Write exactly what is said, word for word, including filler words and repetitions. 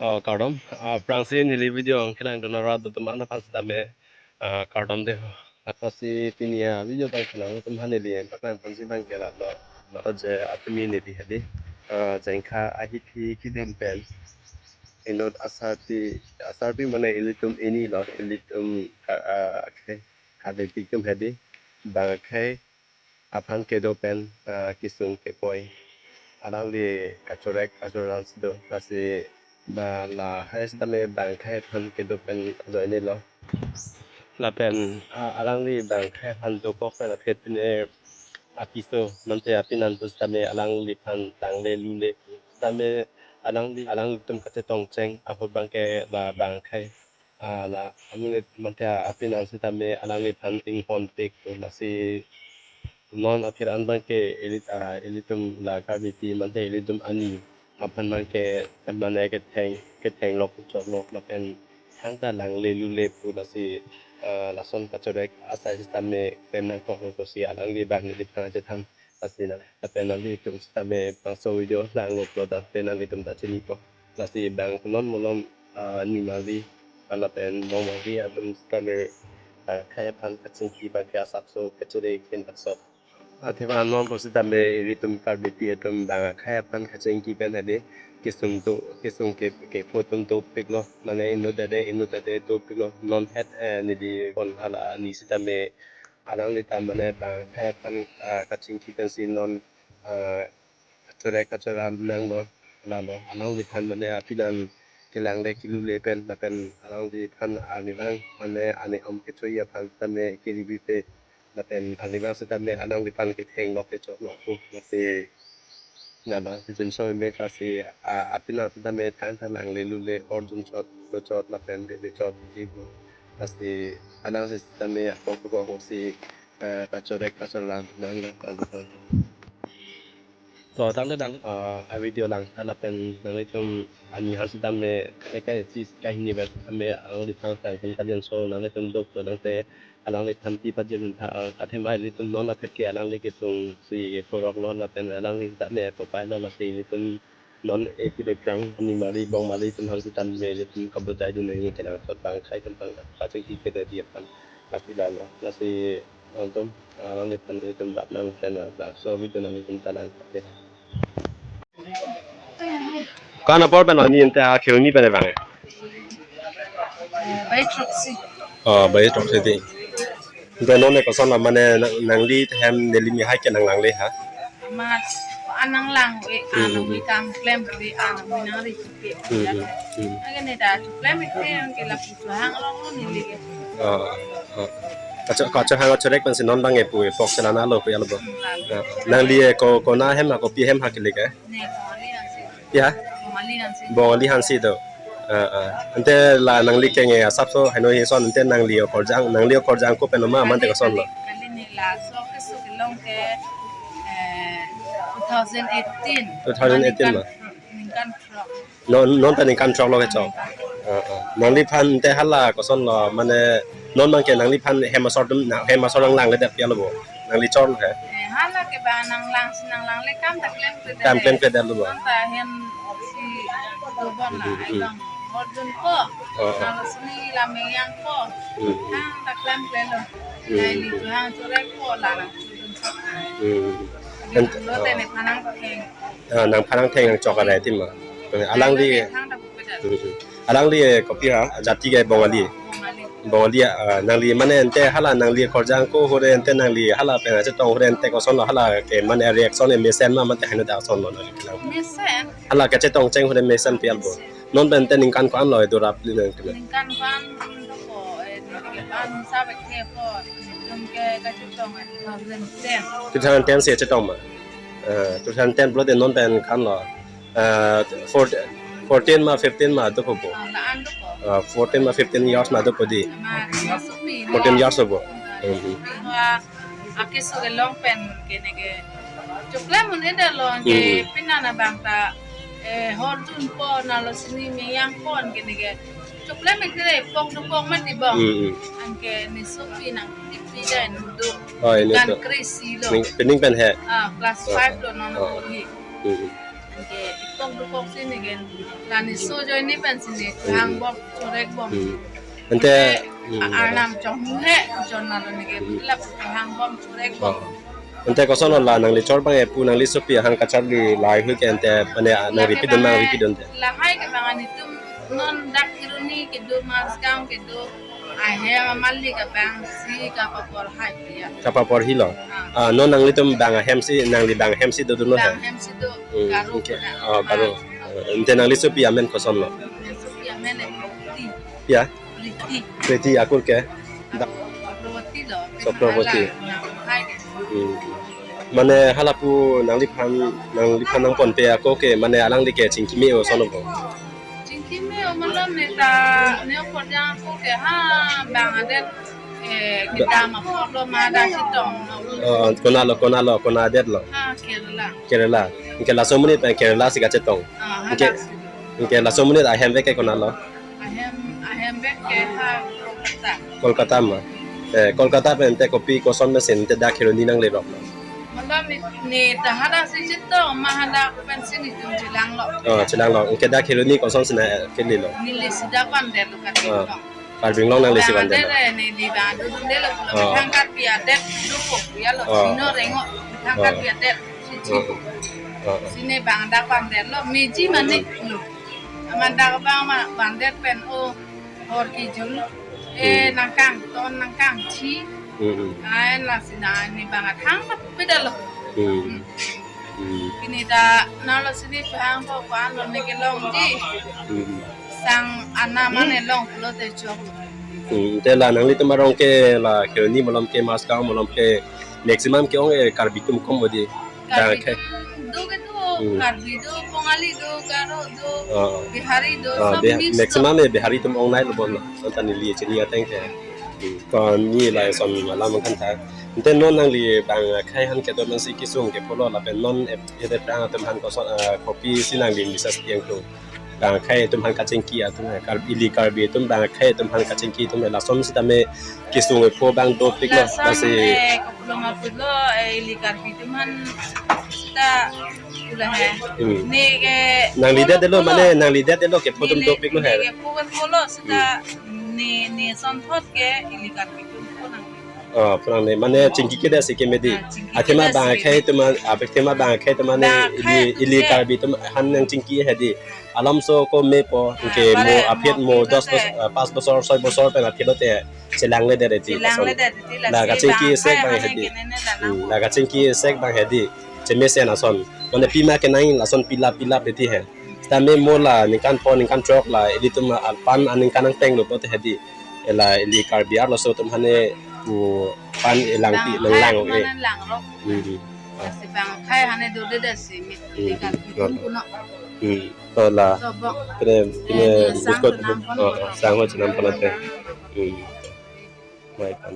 Oh, kardom. Ah, aphrangsi neli video nangkelangdun arat atum aphan sitame, ah, kardom dei. Aphrangsi pini avideo abang kelang atum aphan neli nangpaklang ponsi abang ke la do. Lapu je apini neli hedi. Ah, Jengkha ahithi kedam pen inut asarpi, asarpi mane ilitum ini lo, ilitum, ah, ah, akhei, akhei ilitum hedi. Bang akhei aphan kedo pen, ah, kesung kepoi. Alangli kachorek kachorang si do, lasi ba lahai sitame bang akhei aphan kedo pen ajoine lo. Lapen, ah, alangli bang akhei aphan dokok pen aphi pine apiso, mante apinan pu sitame alangliphan tangle lule. Sitame alangli, alanglitum kachetongcheng ahut abang ke la bang akhei, ah, la amonit mante apinan sitame alangliphan inghonpik, lasi non aphi an abang ke ili, ah, ilitum la Karbipi mante ilitum ani aphan abang ke mane ketheng, ketheng lok chok lok lapen thangta langle lule pu, lasi, ah, lason kachorek asai sitame klem nangkok lo pusi alangli abang neliphan chethan. Lasi nang, lapen nanglitum sitame bangso video lang lo pulote nanglitum ta chinipo. Lasi bang non malom, ah, nimali, ah, lapen bongmali atum sitame, ah, akhei aphan kachingki abang ke asapso kachere kin asap. Athema non pu sitame ilitum Karbipi atum bang akhei aphan kachingki pen hedi kesung do, kesung ke, kepho atum dopik lo, mane inut ade, inut ade dopik lo. Non het, eh, neli pon hala ni sitame alangli ta mane bang akhei aphan, ah, kachingki pensi non, ah, kachorek kachorang nang lo, lalo. Alangliphan mane apinan kelang le kelule pen, lapen alangliphan arnivang mane arni om kechoi aphan sitame keribipe, lapen arnivang sitame alangliphan ketheng lok kechok lok pu, lasi naba jinso me kasi, ah, apinan sitame thangta langle lule, hor dun chot lo chot lapen bebe chot di pu. Lasi alang sitame akok kok si, eh, kachorek kachorang nang nang kan. To tangte tang, ah, avideo lang, lapen nanglitum ani aphan sitame kai kai chis kahini pen sitame alangliphan tang pen kalian so nanglitum dok to tangte alangli than pi pajir tha, ah, athema ilitum non aphet ke alangli kesung si kephorok lo lapen alangli sitame kopai lo, lasi ilitum non epi dekrang nimali bongmali atum aphan sitame ilitum kabudai dun nangji kenangsot bang akhei atum aphan kachingki kedam aphan. Lasi lalo. Lasi nangtum, ah, nanglitum, nanglitum dap nang channel, laso video nanglitum ta nang. Ko-an apor pen oni ante akhei hini pen bang? Eh, bai throksi. Oh, bai throksi dei. Ante non ke koson la mane nang, nangli hem neli mehai ke nanglangle ha? Amat, ko-an nanglang, eh, Hmm, hmm, hmm. Kam klem, eh, nangri, eh. Hmm, hmm, hmm. Ake ne ta klem, eh, ke lapu hang along lo neli ke. Oh, oh. Kacho, kachohang kachorek pensi non bang epu, epok chelana lo pu ya lo bo. Hmm, lalo. Ya. Nangli, eh, ko, kona hem ha, kopi hem ha kelik, eh? Ne, Bongali Hanse. Ya? Bongali Hanse. Bongali Hanse do. Ah, ah. Ante la nangli kenge asapso heno hison ante nangli okorjang, nangli okorjang ko pen ma mante koson lo? Kali, kali ne laso keso kelong ke, eh, two thousand eighteen. Two thousand eighteen ma? Ningkan, ningkan throk. Non, non ta ningkan throk lo kechok. Ah, ah. Nangliphan ante hala koson lo, mane non bang ke nangliphan hem asor atum, na, hem asor nanglangle det pi ya lo bo? Nangli chor lo he? Eh, hala ke ba nanglang si nanglangle kam ta klem kle det. Kam klem kle det lo bo? Non ta hem si dobon la, Hmm, hmm. Ai bang hor dun ko, Oh, oh. Nalo sini la mengyang ko. Hmm. Kam ta klem kle lo. Hmm. Nai li tu hang chorek ko la nang. Hmm. Lo te ne phanang theng. Ah, nangphanang theng nangchok arai atum ma. Eh, alangli. Thang ta bupeda. Hmm, hmm. Alangli, eh, kopi ha, jati ke Bongali. Bongali. Bongali, ah, nangli mane ante hala nangli korjang ko hure ante nangli hala pen chetong hure ante koson lo hala ke mane reaction e mesen ma mante heno ta koson lo nangli kelang? Mesen. Hala kachetongcheng hure mesen pi ya lo bo? Mesen. Non pen ante ningkan ko-an lo edo rapli nang kelang? Ningkan ko-an do ko, eh, ningkan sa bek ke ko, ningkan ke kachetong two thousand ten. Two thousand ten si chetong ma? Eh, two thousand ten pulote non pen ko-an lo? Eh, four, fourteen ma, fifteen ma dopo bo? Ah, la-an dopo. Ah, fourteen ma fifteen years ma dopo dei? Ma, ma supi. Fourteen years dopo. Hmm. Wa, akeso kelong pen ke ne ke choklem un-e det lo ke Hmm. Pini abang ta, eh, hor dun po nalo sini mengyang po ke ne ke choklem ek re pok do pok mati bang. Hmm, hmm. Anke ne supi nang tipi dai nu do. Oh, ini Kan tu. Kre isi lo. Ning, pening pen he. Ah, class Oh, five lo non oh. Ko hi. Hmm, hmm. Anke ipok do Boksi neli ke, la neso ajoine pensi neli Hmm. hangbom, chorekbom. Hmm. Ante, Ante, hmm, Arnam chonghu he, jonna lo neli ke, Hmm. la hangbom, chorekbom. Oh. Ante kosonlo la nangli chor abang epu nangli sopi ahang kacharli lahai hui ke ante mane nang Lake repeat dun bang nang eh, repeat dun te. Lahai ke bang anitum non dak Kheroni kedo, Marzagaon kedo, ahem amarli ke bang si kapapor hai dia. Kapapor helo. Ah. Ah, non nanglitum bang ahem si, nangli bang ahem si dodunlo Bang ha? Ahem si do, Hmm, Garo okay. Kena. Oh, Garo. Ah. Ante nangli sopi amen kosonlo? Neli sopi amen eh, Priti. Ya? Priti. Priti akur ke? Da- Chakraborty lo. Chakraborty. Hala, nang hai ke. Hmm. Mane halapu nangliphan, nangliphan nangponpe ako ke, mane alangli ke chingki me-o ason opo? Chingki me-o malom neta, ne oporjang ako ke ha, bang adet, eh, Ba- kedam apor lo ma da chetong. Oh, konatlo, konatlo, konat adet lo? Ha, Kerala. Kerala. Anke laso amonit pen Kerala si kachetong. Ah, ha, Anke, da si. Anke laso amonit ahemvek ke konatlo? Ahem, ahemvek ke ha Kolkata. Kolkata ma. Eh, Kolkata pen te kopi koson mesen te dak Kheroni nanglelo? Malom ne, ne ta hadak si chetong, ma hadak pensi netum chelanglo. Oh, chelanglo. Anke dak Kheroni kosonsi nangkelelo? Neli sida pandetlo kati Ah. lo. Karbi Anglong nanglesi Bang pandetlo? Adet, eh, neli bang dodundelo pulo. Oh. Methang Karbi adet dopo ya lo. Oh. Sino rengo. Methang Oh. Karbi adet si Oh. chipo. Oh. Si ne bang dak pandetlo. Meji manik lo. Amat dak bang ma bandet pen o hor kejul. Eh, Hmm. nangkangton nangkangchi. Hmm, hmm. Ai lasi na ne bang athang kapedalo. Hmm. Hmm. Hmm. Pini ta nalo sini pahang po pan lo ne kelongji. Hmm. Sang ana mane long pulote chok. Hmm. Te la nanglitum arong ke la Kheroni malom ke Marzagaon malom ke maximum ke-ong eh Karbi atum kom odi. Karbi Bang akhei. Atum do ke do, Hmm. Karbi do, Bongali do, Garo do, Oh. Bihari do, Oh, sob Bih-, mix do. Maximum eh Bihari atum ong nailo bon lo. Anta neli chini ateng ke. Hmm. Ko neli lason alam kan tha. Ante non nangli bang akhei aphan kedo mansi kesung ke pulo lapen non ep-, ede prang atum aphan koson, ah, kopisi nangli message piang tu. Bang akhei atum aphan kachingki atum, eh, Karbi, ili Karbi atum bang akhei atum aphan kachingki atum, eh, lason sitame kesung epho bang dopiklo, Lason, basi. Eh, kopulong apulo, eh, ili Karbi atum aphan sita pula he. Hmm. Ne ke Nangli det delo, polo. Mane nangli det delo kepho atum Ne, dopiklo he. Ne kepho kan polo sita Hmm. ne, ne asonthot ke ili Karbi atum pho nang. Oh, phrang ne, mane chingki kedet si keme dei. Ah, chingki Athema kedet bang si. Akhei atum, ah, athema bang akhei atum mane Bang akhei ili, atum ili ke. Karbi atum aphan nangchingki hedi. Alamso ko mepo, Ah, anke mo bare aphi mo mo dos phi bos-, te. Ah, pas bosor, soi bosor pen aphi lote chelangledet eti Chelang lason. Ledet eti La lasi kachingki bang sek akhei bang aphan hedi. Ke nene la Hmm, nang la kachingki sek bang hedi. Chemesen ason. Mane pima kenang lason pilap pilap eti he. Sitame mo la ningkan pho ningkan throk la ilitum alpan aningkan angpeng lo pote hedi. Ela ili Karbi arloso atum aphan ne pu pan elangpi Lang nang hai lang eh. Mane langrok. Hmm, hmm. Lasi bang akhei aphan ne dodedet si mi Hmm, tinggal hmm. Pidun puno. Hmm. To la. Sobok. Pine, pine Eh, sang biskot, senam pon oh, pon. Sang ho senam pon ate. Hmm. Mai pan.